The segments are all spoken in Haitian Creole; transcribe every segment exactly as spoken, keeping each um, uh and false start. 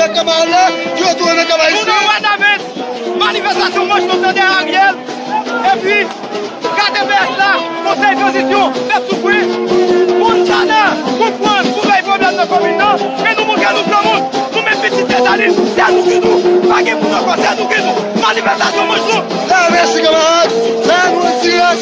Kanmarad la, ki retounen nan kanmarad isi. Nou nan Wadavens, manifestasyon manch lontan dèyè Ariel. Epi, K T P S la, Konsèy Tranzisyon, pèp soufri. Montana, Koukourann, pou bay pwoblèm nan komin nan. E nou montre nou granmoun. Nou menm pitit Desalin, se nou ki nou. Pa gen moun ankò, se nou ki nou. Manifestasyon manch nou. La, mèsi kanmarad. La, nou an dirèk.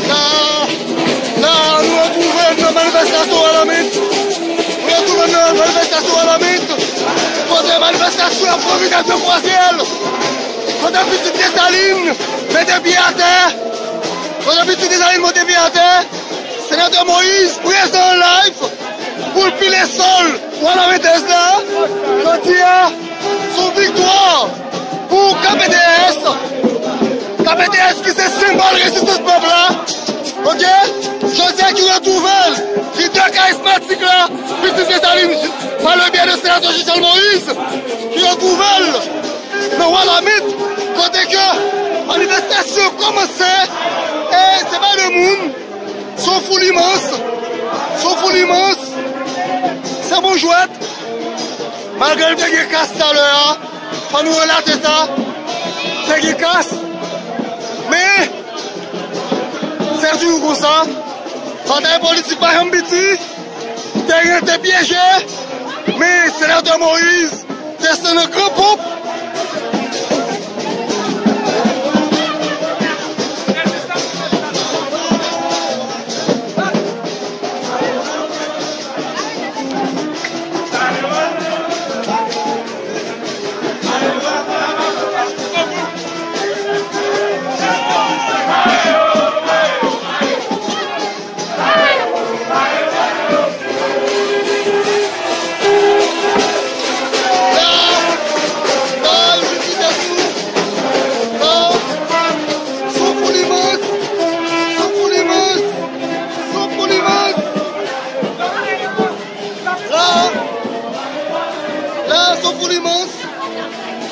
La, la, nou retwouve n nan manifestasyon Wanament. Nou retwouve n nan manifestasyon Wanament. Kote manifestasyon ap pwofite de kwazyèl. Kote pitit Desalin mete pye atè. Kote pitit Desalin mete pye atè. Senatè Moïse prezan an live pou l pile sòl Wanamentèz la. Jodi a, se yon viktwa pou K P D S. K P D S ki se senbòl rezistans pèp la. Oke? Jodi a ki retwouve l, lidè karizmatik la, pitit Desalin, pa le byen de senatè Jean-Charles Moïse, ki retwouve l nan Wanament, kote ke manifestasyon kòmanse, e se pa de moun, se yon foul imans, se yon foul imans, se bon jwèt, malgre l te gen kas talè a, fò nou relate sa, te gen kas, men, se toujou konsa, batay politik pa janm piti, teren te pyeje, men senatè Moïse desann an gran ponp. La, la, se yon foul imans,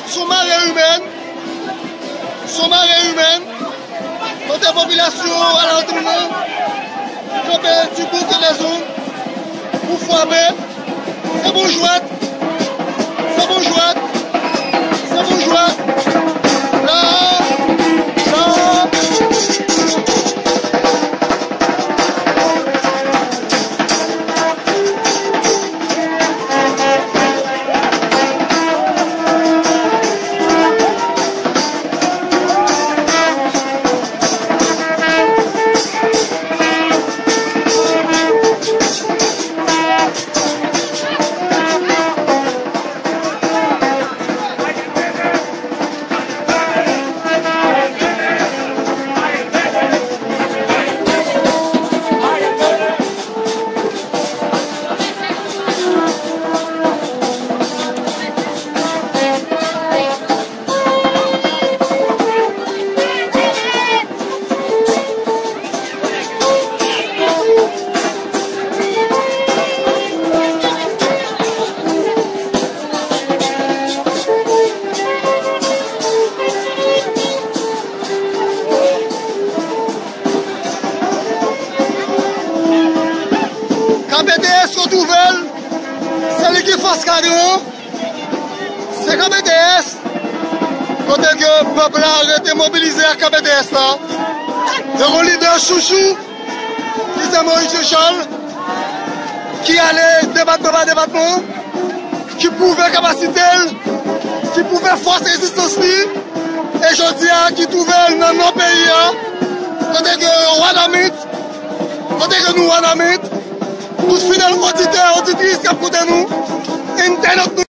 se yon mare imèn, se yon mare imèn, kote popilasyon alantou an kanpe dibout e lèzong pou frape. Se bon jwèt, se bon jwèt, se bon jwèt. La, la. Èske w twouve l? Se li ki fòs kadran, se K P T S, kote ke pèp la rete mobilize ak K P T S la. Yo gon lidè chouchou, ki se Moïse Jean Charles, ki ale depatman pa depatman, ki pwouve kapasite l, ki pwouve fòs rezistans li, e jodi a ki twouve l nan non peyi a, kote ke yo Wanament, kote ke nou Wanament, tout fidèl oditè, oditris k ap koute nou, entènòt nou.